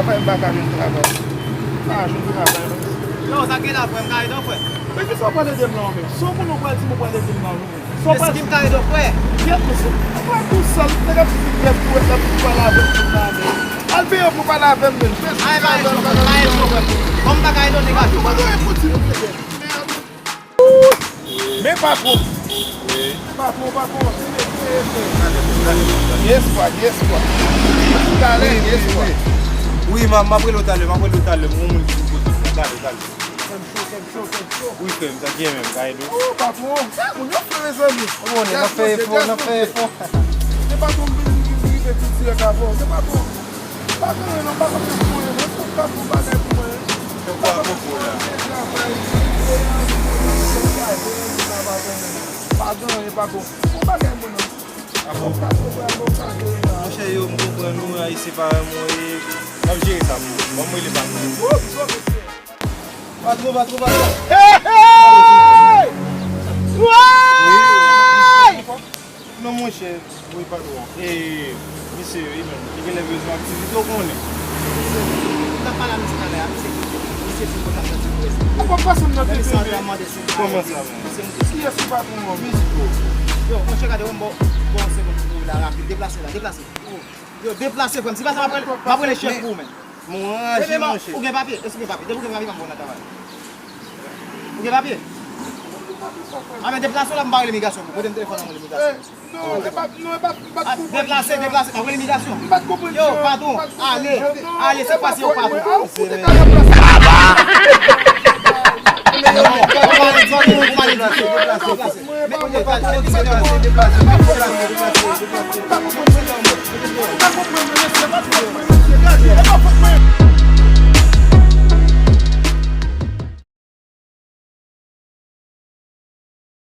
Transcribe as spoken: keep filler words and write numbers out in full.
Fè m pa ka jwenn travay. M pa ka jwenn travay, non. Yo, sa gen la, frè, m ka ede w, frè? Men kisa w pral ede m la, menm? Si w konnen w pral di m ou pral ede m la, non. Sa w pral di m? Èske m ka ede w, frè? Kèt mesye, ou pral tou sèl, nèg ap di grèv pou wè, ap pale avè m, pou pale avè m. Al peye pou pale avè m, menm. Ay, pa ede w, frè, pa ede w, frè. Kòm m pa ka ede w, degaje w. Mwen gen yon pwodui pou ede. Men patwon. Wi. Patwon, patwon. Yes, bwa, yes, bwa. Talè, yes, bwa. Wi, m a, m ap rele w talè, m ap rele w talè. M gon moun ki pou kote. Talè, talè. Kèm cho, kèm cho, kèm cho. Wi, frè m, sa k gen menm, ka ede w? Oh, patwon. Sa moun yo fè, mezanmi. Ou konnen, n ap fè efò, n ap fè efò. Se patwon m vin, vin, vin rive pi dirèk avè w. Se patwon. Pa gen anyen non, pa konn pou mwen, mwen se pa pou bagay pou mwen. Se kwa koko la? Pa gen anyen, pa bon. Pou bagay mwen non. Monchè yo, m konprann nou, Ayisyen parèy mwen ye, n ap jere sa pou ou. Ban m rele patwon. Patwon, patwon, patwon. Hey, hey! Woy! Non, monchè. Wi, patwon. E, misye, wi, menm. Li genlè bezwen aktivite, w konnen. N ap pale a misye talè a, misye, misye di konsa, misye di konsa. Ou pa pase m nan T V, men. Kòman sa, menm? Kiyès ki patwon an? Miziko. Yo, monchè, gade, w ba w, ba w yon segonn pou w la, rapid. Deplase la, deplase. Yo, deplase, frè m. Si pa sa, m ap rele, m ap rele chèf pou ou, menm. Mwen anraje, monchè. Ou gen papye? Èske ou gen papye? Depi ou gen papye, pa m ba w nan travay. Ou gen papye? A, men deplase w la, m pa rele imigrasyon pou ou. Pote m telefòn nan mwen, imigrasyon. Non, e pa, non, e pa, m pa t konprann. Deplase, deplase, pa rele imigrasyon. M pa t konprann. Yo, patwon, ale, ale, se pase yo, patwon.